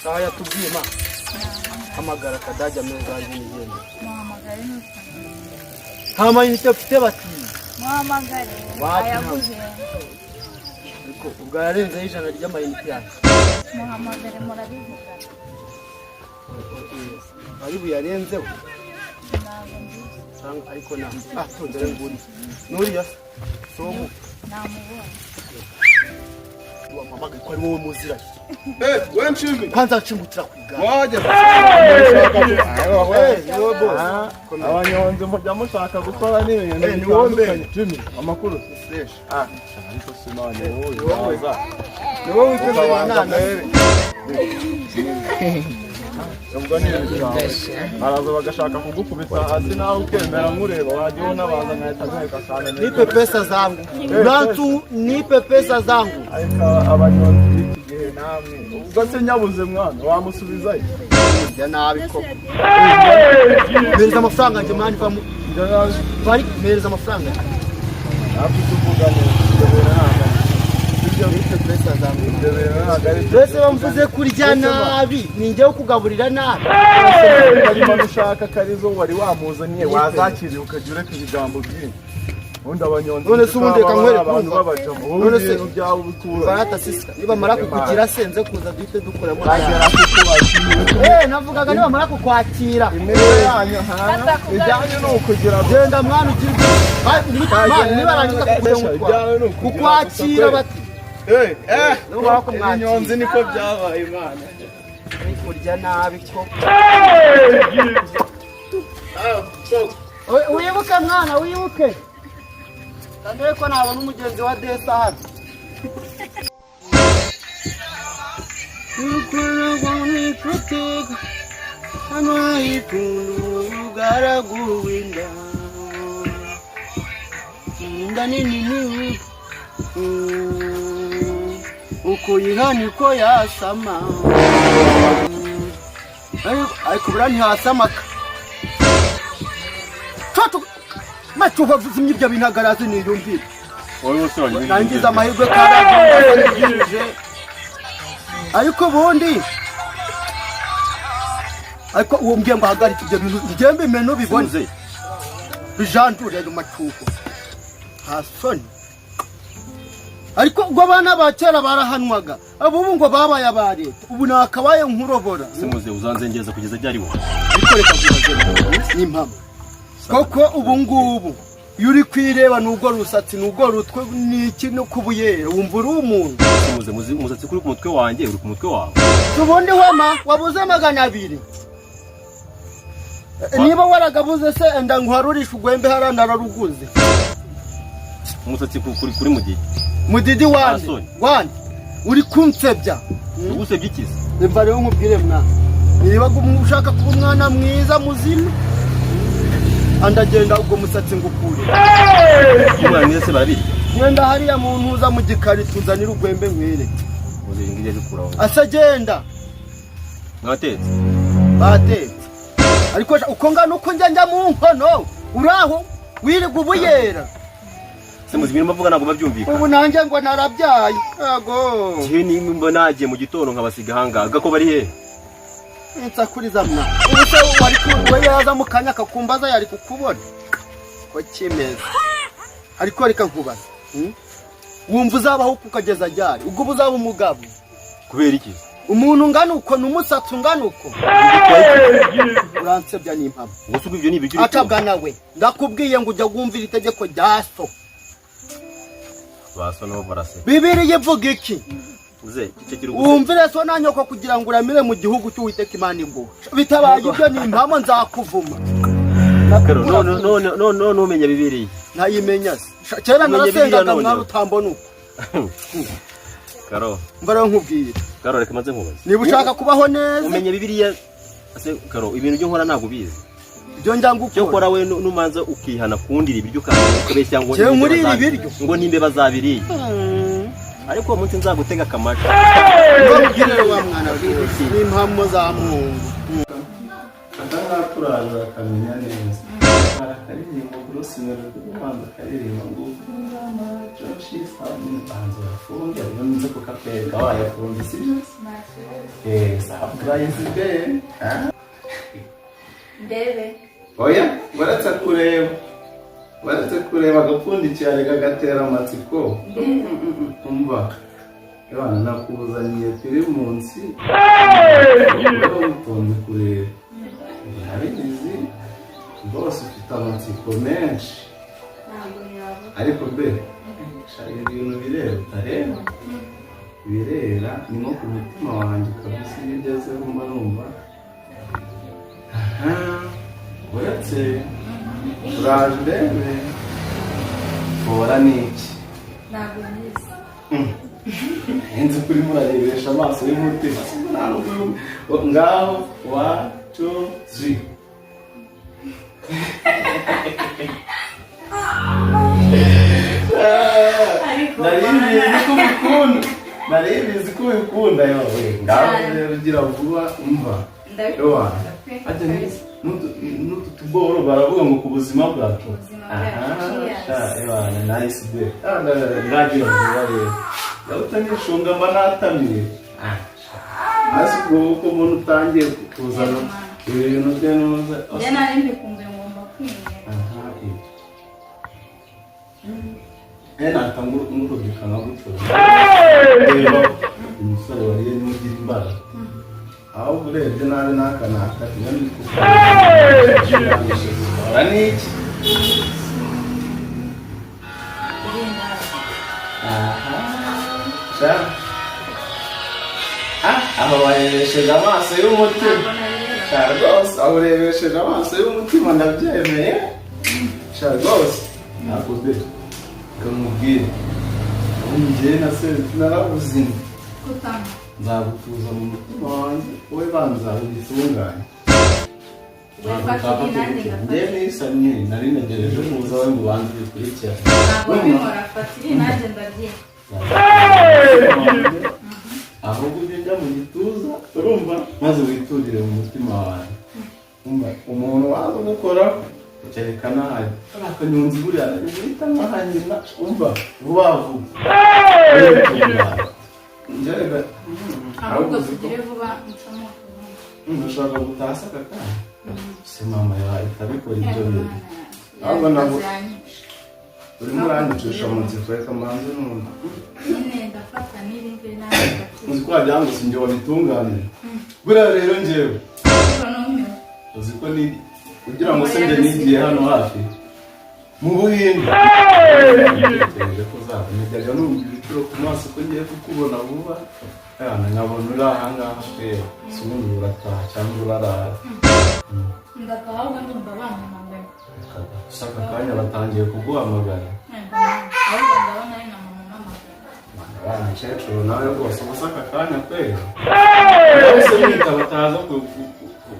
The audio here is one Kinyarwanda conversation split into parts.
Saha yatubwiye ma hamagara akadage ameza yanjye nigende. Muhamagare n'utwo. Nta mayinite mfite bati. Muhamagare. Wapi? Ayaguhe. Ariko ubwo yarenzeho 100 ry'amayinite yanjye. Muhamagare murabivuga. Ari buyarenzeho. Ntabwo mbizi. Cyangwa ariko na ah tondere nguri nuriya somu. Namubonye. Wampamagaye ko ari wowe muziranye? Eh, we nshimi. Kwanza nshingutira ku igare. Wajya. Eh, ni wowe boss. Abanyonzi mujya mushaka gukora n'ibintu Eh, ni wowe mbere. bitandukanye. Jimmy, amakuru? Fresh. Ah, ariko sinone wowe Ni wowe. waza. Ni wowe witeze Ukabanza inana. mbere. Ubwo ni ibintu byawe. Baraza bagashaka kugukubita hasi nawe ukemera nkureba, wajya unabaza nkahita nkwereka cyane. Nipe pesa zangu Nantu, nipe pesa zangu. Ariko abanyonzi b'iki gihe namwe, ubwo se nyabuze mwana wamusubizayo? Kurya nabi koko. Mpereza amafaranga yanjye mani, va mu Njya nabi. Bari mpereza amafaranga yanjye. Hafi tuvuga neza, ibyo bintu ntabwo ari Ibyo nipe pesa zangu. Ibyo bintu ntabwo ari byo. Mbese bamvuze kurya nabi, ni njyewe kugaburira nabi? Karimo ushaka karizo wari wamuzaniye wazakiriye ukajya ureka ibigambo byinshi. Ubundi abanyonzi None se ubundi reka nkwereke abantu urumva. b'abajama, wowe None se ibintu byawe ubikura. Barata sisita, nibamara kukugira senze kuza duhite dukuramo. Bagera kukwakira. Eh, navugaga nibamara kukwakira. Imirimo yanyu ha ibyanyu ni ukugira Genda mwana ugira ibyo nibarangiza Ibyawe ni ukugira kukwakira bati. Eh, eh, Nibamara kumwakira. ibinyonzi niko byabaye imana. Kurya nabi ko. Wibuke mwana, wibuke. Ndebe ko nabona umugenzi wa Desa hano. Hano ikunda umugaragu w'inda. Inda nini ni uko yiha niko yasama. Ariko buriya ntihasamaka. Toto macuho zimye ibyo bintagarazi niyumvire. Wowe wose wagize. Nangize amahirwe karagije. Ariko ubundi ariko uwo mbwiye ngo ahagarike ibyo bintu njye mbimena ubibone. Muze. Bijandure ayo macuho. Nta soni. Ariko ubwo abana ba kera barahanwaga, abubu ngo babaye aba leta, ubu nakabaye nkurobora. Muze uzanzengeza kugeza ryari wowe? Ariko reka nkubaze ni impamo koko, ubu ngubu iyo uri kwireba n'ubwo rusatsi n'ubwo rutwe n'iki no kubuyera wumva uri umuntu? Muze muze umusatsi kuri ku mutwe wanjye uri ku mutwe wawe. Ubundi wama wabuze 200. Niba waragabuze se enda nkuharurisha ugwembe hariya nararuguze. Umusatsi kuri kuri mudidi. Mudidi wande? Nta soni. Wande uri kunsebya? Ugusebye ikize. Umva rero nkubwire mwana, niba ushaka kuba umwana mwiza muzima, andagenda ubwo musatsi ngukure. Umwana mwiza se barabirya? Genda hariya mu ntuza mu gikari tuzanire ugwembe nkwereke. Muze ngije bikuraho. Ase genda. Mwatetse. Batetse. Ariko uko ngana uko njya njya mu nkono uraho wirirwa ubuyera. Se muze ibintu mbavuga ntabwo babyumvikana. Ubu nanjye ngo narabyaye yego. Njyewe nimba nagiye mu gitondo nkabasiga ahangaha gako bari he? Nsakuriza mwa. Ubu se wari we yaza mu kanya akakumbaza yari kukubona ko kimeze? Ariko reka nkubaze, Wumva uzabaho ukageza ryari? Ubwo uba uzaba umugabo? Kubera iki? Umuntu ungana uko n'umusatsi ungana uko uransebya n'impamo. Ubwo se ubwo ibyo ni ibiryo uri Acabwa nawe ndakubwiye ngo ujya wumvira itegeko rya so. Ba so nabo baraseka. Bibiliya ivuga iki? Muze cecekera ubu. Wumvire so na nyoko kugira ngo uramire mu gihugu cy'Uwiteka Imana iguha. Bitabaye ibyo ni impamo nzakuvuma. Karo none none none none umenya Bibiliya. Ntayimenya se? Kera Umenya narasengaga Bibiliya none. mwana utambona uko. Karo. Mva rero nkubwire. Karo reka maze nkubaze. Niba ushaka kubaho neza. Umenya Bibiliya se Karo, ibintu byo nkora ntabwo ubizi. Ibyo njya Cyo ngukora. kora we numanza ukihana kundira ibiryo kandi ukabeshya ngo Njyewe n'imbeba nkurira zabiriye. ibiryo? Ngo n'imbeba zabiriye. Ariko uwo munsi nzagutega akamasha. Mbabwire wa mwana rwose, n'impamo za Mungu. Aka ngaka uraza akamenya neza. Hari akaririmbo Bruce Melody ubanza akaririmba ngo amajoshi banza uyafunge, rero nze kukakwereka wayafunze, sibyo? Eh, surprise be. Ah? Ndebe. Oya, uretse kureba, uretse kureba agapfundikira kagatera amatsiko. Umva, Yohana, nakuzaniye Primus, wowe witonze kureba, urabizi rwose ufite amatsiko menshi. Ntabwo yaba. Ariko be sha, ibintu birera utareba birera, ni nko ku mutima wanjye kabisa. Iyo ugezeho mba numva aha. Uretse uraje urebe hora ni iki? Ntabwo nyizi. Nzi ko urimo urarebesha amaso y'umutima. Nta nubwo ngaho, one, two, three. Ariko Nari mbizi ko ubikunda, nari mbizi ko ubikunda yowe. Ngaho rero ugira vuba, umva. Ndabikunda pe. Ajya n'utu tuboro baravuga ngo ku buzima bwacu. Ubuzima bwacu, cheers. Sha ewana, nice day. Ngagira vuba rero, ndabona nishunga mba natamiye. Hasi ubwo uko umuntu utangiye kuzana ibintu bye nuza. Njye nari mbikumbuye, ngomba kwinywera. Aha, ibyo natanga ngurubika nkagucuza. Reba umusore wariye n'ugira imbaraga, ahubwo urebye nabi n'aka n'aka niyo ndi kuvuga n'iki. Irindazi. Aha, sha, ah, aho warebesheje amaso y'umutima. Ntabwo nabireba. Sha rwose, aho urebesheje amaso y'umutima, ndabyemeye sha rwose. Ntabwo be kamubwire, ubu njyewe na se narabuze. Kutama. Nzagutuza mu mutima wanjye, wowe banza ubitunganye. Wowe fata ibi, nanjye ngafata. Njyewe nisamye, nari ntegereje kuza wowe ngo ubanze ubikurikirane. Ntabwo bikora, fata iri nanjye ndabyina. Ahubwo ujye ujya mu gituza, urumva, maze witurire mu mutima wawe. Umva, umuntu waza gukora kereka n'ahari kariya kanyonzi buriya guhita nkahanyina. Umva, vuba vuba. Njyewe Ahubwo tugire vuba, ncamo utubundi. Ndashaka gutaha aka kanya se, mama yahita abikora ibyo bintu. Ahubwo ntabwo- Urimo uranyicisha amatsiko, reka mbanze numva. Nyine ndafata n'irindi nanjye ndafata. Uzi ko wagira ngo si njye wabitunganije buriya rero njyewe. Ariko numiwe. Uzi ko ni kugira ngo se njye nigiye hano hafi mu Buhinde, ntegereje ko uzaba, najyaga numva ibiciro ku maso ko ngiye kukubona vuba. Yana nkabona uri ahangaha pe, si ubundi urataha cyangwa urarara? Ndataha, ahubwo ndumva bampamagaye. Gusa aka kanya batangiye kuguhamagara. Ahubwo ndabona ari na mama umpamagaye. Wa mukecuru nawe rwose, ubu aka kanya pe, wese mwita bataza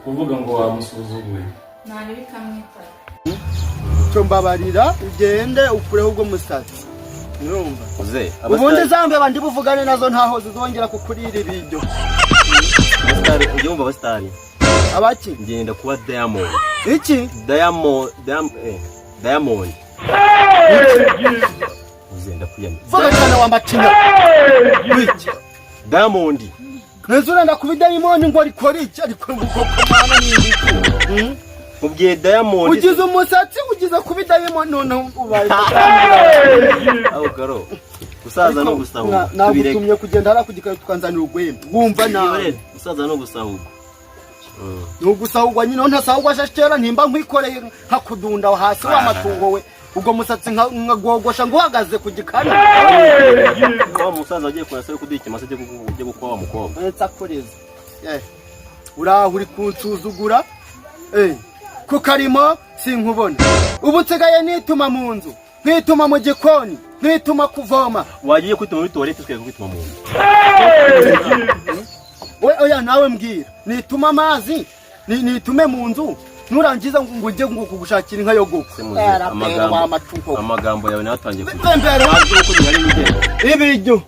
kuvuga ngo wamusuzuguye. Ntari bikamwitaba. Cyo mbabarira, ugende ukureho ubwo musatsi, urumva? Uze. Ubundi za mbeba ndi buvugane nazo, ntaho zizongera kukurira ibiryo. Abasitari, ujya wumva abasitari? Abaki? Ngenda kuba Diamond. Iki? Diamond, Diamond. Uze, ndakuyamye. Vuga cyane wa macinya wiki. Diamond. Neza, urenda kuba idayimoni ngo rikora iki? Ariko ngo komana ni ibiki? Mubwiye Diamond. Ugize umusatsi, ugize kuba idayimoni, noneho ubaye. Aho garo. Gusaza no gusahurwa. Tubireke. Nagutumye kugenda hariya ku gikari tukanzanira urwembe, wumva nawe. Gusaza no gusahurwa. Ni ugusahurwa nyine, ntasahurwa kera ntimba nkwikoreye nkakudunda hasi wa matungo we, ubwo musatsi nkagogosha ngo uhagaze ku gikari. Wa musaza wagiye kurasa yo kuduha ikimasa cyo gukwa wa mukobwa. Nsakuriza uraho uri kunsuzugura ku karimo sinkubona. Ubu nsigaye nituma mu nzu, nkituma mu gikoni, nkituma kuvoma. Wagiye kwituma muri toilette, tukajya kwituma mu nzu. We oya, nawe mbwira, nituma amazi nitume mu nzu, nurangiza ngo ujye ngo kugushakira inka yo gupfa. Se muze, amagambo yawe nawe atangiye kugira. Mbere Ntabwo uko bihari n'igenda. Ibiryo.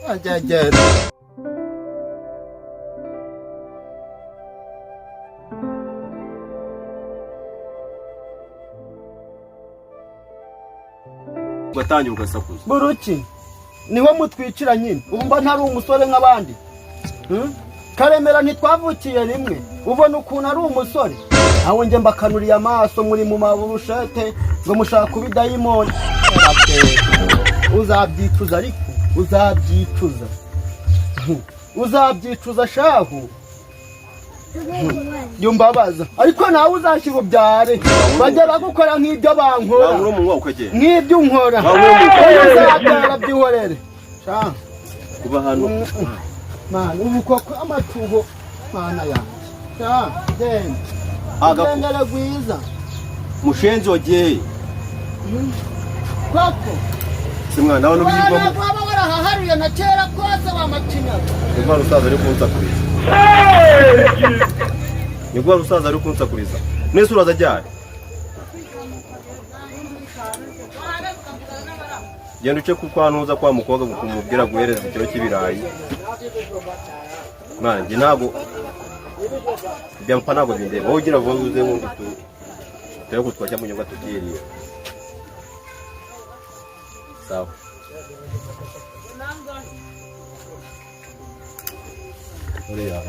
Ajya genda. Ugatangira ugasakuza. Buruki niwe mutwicira nyine. Ubu mba ntari umusore nk'abandi. Karemera ntitwavukiye rimwe, ubona ukuntu ari umusore. Aho njye mbakanuriye amaso muri mu maburushete ngo mushaka kuba idayimoni. Uzabyicuza, ariko uzabyicuza, uzabyicuza shahu. Yumbabaza ariko nawe uzashyira ubyare, bajya bagukora nk'ibyo bankora. Wangura umunwa ukagenda. Nk'ibyo unkora. Wangura umunwa. Uzabyara byihorere. Sha. Kuba hano. Mana, ubu koko amatuho, mana yanjye. Sha, genda. Agafu. Ugendere rwiza. Mushenzi wagiye. Koko. Si mwana nawe n'ubiyigwamo. Waba warahaharuye na kera kose bamacinyaga. Nibwo wari usaza ari kunsakuriza. Nibwo wari usaza ari kunsakuriza. Nese uraza ajyane. Genda uce kwa ntuza kwa mukobwa kumubwira guhereza ikiro cy'ibirayi. Mwana njye ntabwo ibyampa ntabwo bindeba. Wowe ugira vuba uze wundi tu. Turebe ko twajya mu nyubako tukirira. Sawa. Uriya.